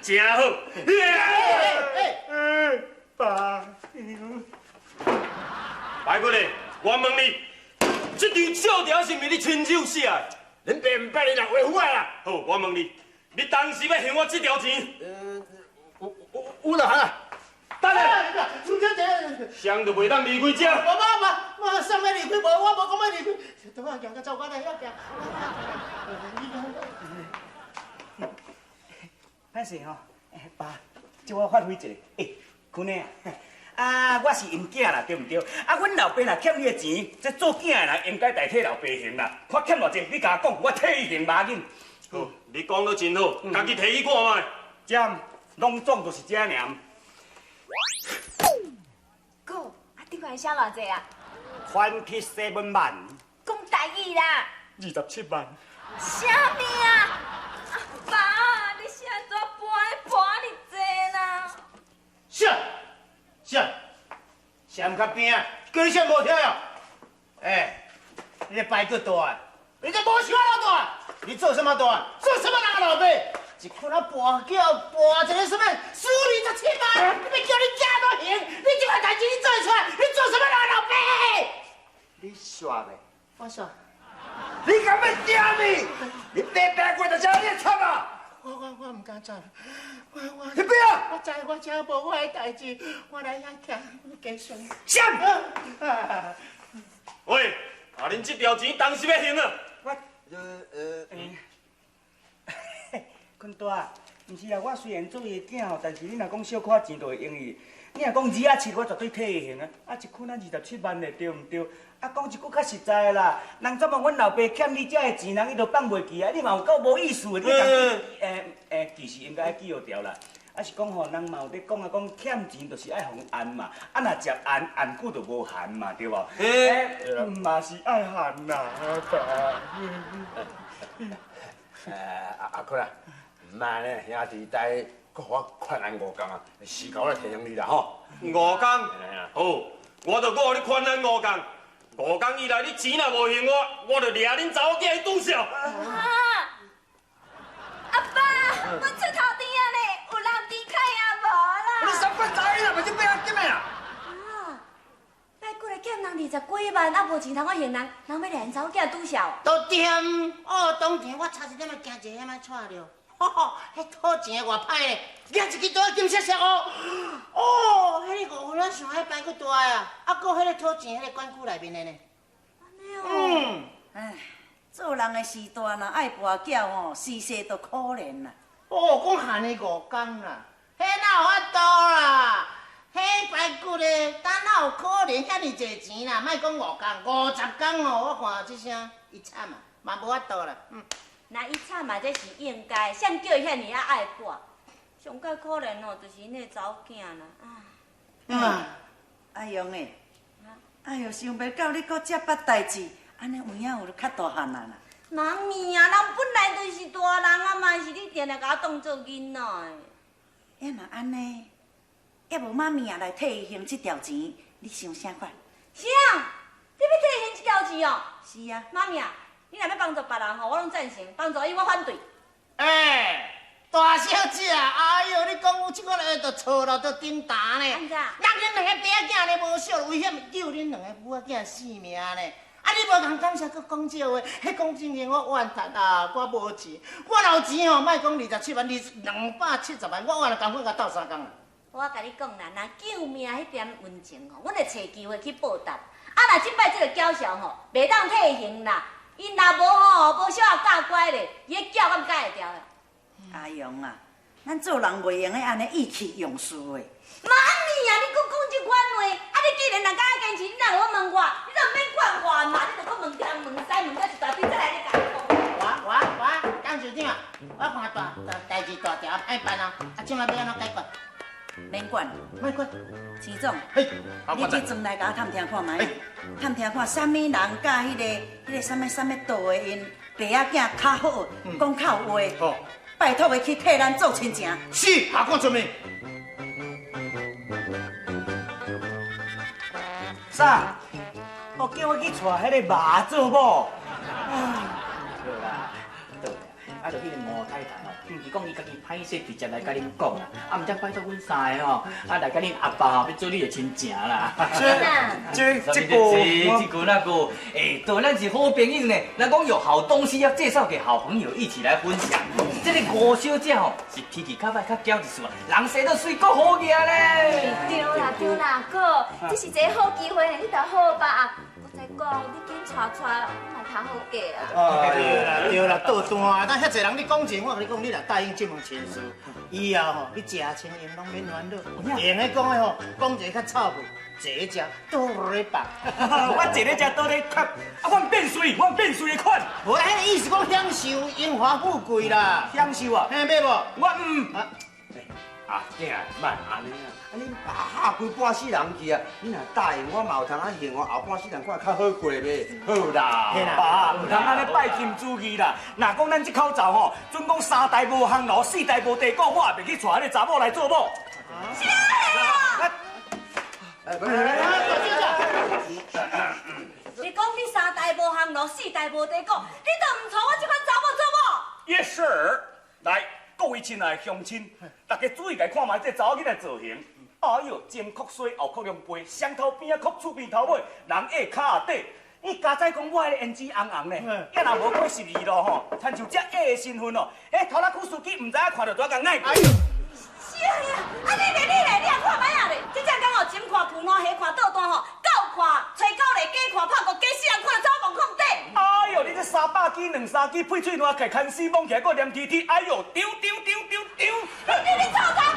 真好。欸，爸，白骨咧，我問你，這張借條是毋是你親手寫的？恁爸毋捌你啦，話好啊啦。好，我問你，你當時欲還我這條錢？有有有就還啦。等下，出這這，誰都袂當離開這。無無無，我啥物離開無？我無講欲離開。等我行個走，我來遐行。歹勢吼，爸，借我發揮一下。欸，坤仔，啊，我是𪜶囝啦，對毋對？啊，阮老爸若欠你的錢，這做囝的人應該代替老爸還啦。看欠偌濟，你共我講，我替伊還無要緊。好，你講得真好，家己提去看覓。這攏總就是這爾。哥，啊，頂款寫偌濟啊？ 27 萬。講台語啦。27萬。啥物啊？阿爸，你是按怎搬搬爾濟啦？啥？啥？啥毋較邊啊？叫你啥無聽哦？欸，你這排骨大，你這無想老大，你做什麼大？做什麼人的老爸？一捆仔跋筊，跋一個什麼輸27萬，你欲叫你囝都還，你這款代誌你做會出來？你做什麼人的老爸？你煞未？我煞。你敢欲點伊？你爸爸過就是按呢插啊！我毋敢插，我去邊啊！我知我遮無我的代誌，我來遐徛繼續。啥？喂，啊，恁這條錢當時欲還啊？我坤大，毋是啊，我雖然做伊的囝吼，但是你若講小可錢就會用伊。你若講27，我絕對替伊還啊！啊，一捆仔27萬咧，對毋對？啊，講一句較實在的啦，人怎麼阮老爸欠你遮的錢，人伊都放袂記啊！你嘛有夠無意思的，你共其實應該愛記號條啦。啊是講吼，人嘛有咧講啊，講欠錢就是愛予還嘛，啊若食按按久就無還嘛，對無？欸，嘛是愛還啦，阿爸。阿坤啊，毋按呢，兄弟帶閣予我寬限5工啊，時到我來提醒你啦吼。五工，好，我就閣予你寬限五工。5工以內你錢若無還我，我就掠恁查某囝去拄數。啊！阿爸，阮出頭甜啊咧，有人甜開啊無啦？你三八查囡仔，嘛是變啊緊的啊！啊！排骨咧欠人20幾萬，啊無錢通我還人，人欲掠𪜶查某囝拄數。都對，哦，當場我差一點仔驚一個遐仔掣著，吼吼，彼討錢的偌歹咧，舉一支刀金閃閃哦，哦，彼个誤分仔想彼排骨大啊，啊，閣彼个討錢彼个管區內面的呢。按呢哦。唉，做人的時代若愛跋筊吼，時勢就可憐啦。哦，講限伊5工啦，彼哪有法度啦？彼排骨咧，哪哪有可能遐爾濟錢啦？莫講5工，50工哦，我看這聲伊慘啊，嘛無法度啦。那伊慘嘛，這是應該，誰叫伊遐爾啊愛跋？上蓋可憐哦，就是𪜶的查某囝啦。啊。啊。阿勇欸，哎喲，想袂到你閣這捌代誌，按呢有影有較大漢啊啦。媽咪啊，人本來就是大人啊嘛，是你定定共我當做囡仔的。欸，若按呢，抑無媽咪啊來替伊還這條錢，你想啥款？啥？你欲替伊還這條錢哦？是啊。媽咪啊，你若欲幫助別人吼，我攏贊成；幫助伊，我反對。欸，大小姐啊，哎喲，你講有這款話就錯了，就叮當呢。按怎？人恁兩个爸仔囝呢無惜，危險救恁兩個母仔囝性命呢。啊！你無共感謝，閣講這話，彼講正經我怨嘆啊！我無錢，我若有錢吼，莫講27萬，270萬，我怨甘願共鬥相共。我共你講啦，若救命彼點恩情吼，阮會揣機會去報答。啊，若這擺這个繳數吼，袂當替還啦。𪜶若無吼，無小可教乖咧，伊的筊敢改會牢的？阿勇啊，咱做人袂用得按呢意氣用事的。媽咪啊，你閣講這款話，啊！你既然人家愛堅持，你哪會問我？你都毋免管我嘛，你就閣問東問西，問到一大堆，再來你共我講。我，董事長，我看大大代誌大條歹辦啊，啊，這擺欲按怎解決？免管，免管。錢總，嘿，你去庄內共我探聽看覓，探聽看啥物人佮彼个啥物啥物道的𪜶爸仔囝較好，講較有話，拜託伊去替咱做親情。是，下官遵命。啥？哦，叫我去娶彼个馬祖某。啊，好啦，對啦。啊，就彼個吳太太吼，伊講伊家己歹勢直接來共恁講啦，啊，毋才拜託阮三个吼，啊來共恁阿爸吼，欲做你的親情啦。這這個這個那個，欸，對，咱是好朋友呢。咱講有好東西要介紹給好朋友一起來分享。這个吳小姐吼，是脾氣較歹、較嬌一絲啊，人生都水閣好額咧。對啦對啦，哥，這是一个好機會，你著好吧啊！閣再講，你緊娶娶，嘛較好過啊。對啦對啦，倒單啊！咱遐濟人你講錢，我共你講，你若答應這門親事，以後吼你食穿用攏免煩惱。用的講的吼，講一个較臭屁，坐咧食倒咧放。我坐咧食倒咧吸，啊，我變水，我變水的款。無啦，彼个意思講享受榮華富貴啦。享受啊？嘿，買無？我毋。阿囝，莫按呢啊！啊，恁爸嚇規半世人去啊！你若答應我，嘛有通啊還我後半世人看會較好過袂？好啦，爸，毋通按呢拜金主義啦！若講咱這口罩吼，準講三代無烘爐，四代無地鼓，我也袂去娶彼个查某來做某。是啊！哎，來來來，你講你三代無烘爐，四代無地鼓，你都毋娶我這款查某做某？ Yes sir，來，各位親愛的鄉親，大家注意共看覓這查某囡仔造型。哎喲，前擴細後擴兩倍，雙頭邊仔擴厝邊頭尾，人下跤底。伊家仔講我的胭脂紅紅呢，也若無過十二路吼，親像這矮的身份哦，欸，拖拉庫司機毋知影看著拄共愛。是啊，啊你咧你咧，你也看覓啊咧？這只工哦，前看舊爛，下看倒單吼，倒看吹狗咧，假看拍鼓，假死人看著走墓空底。哎喲，你這三百支兩三支，屁喙爛，開牽絲摸起來閣黏 T T，哎喲，丟丟丟丟丟！你你臭頭！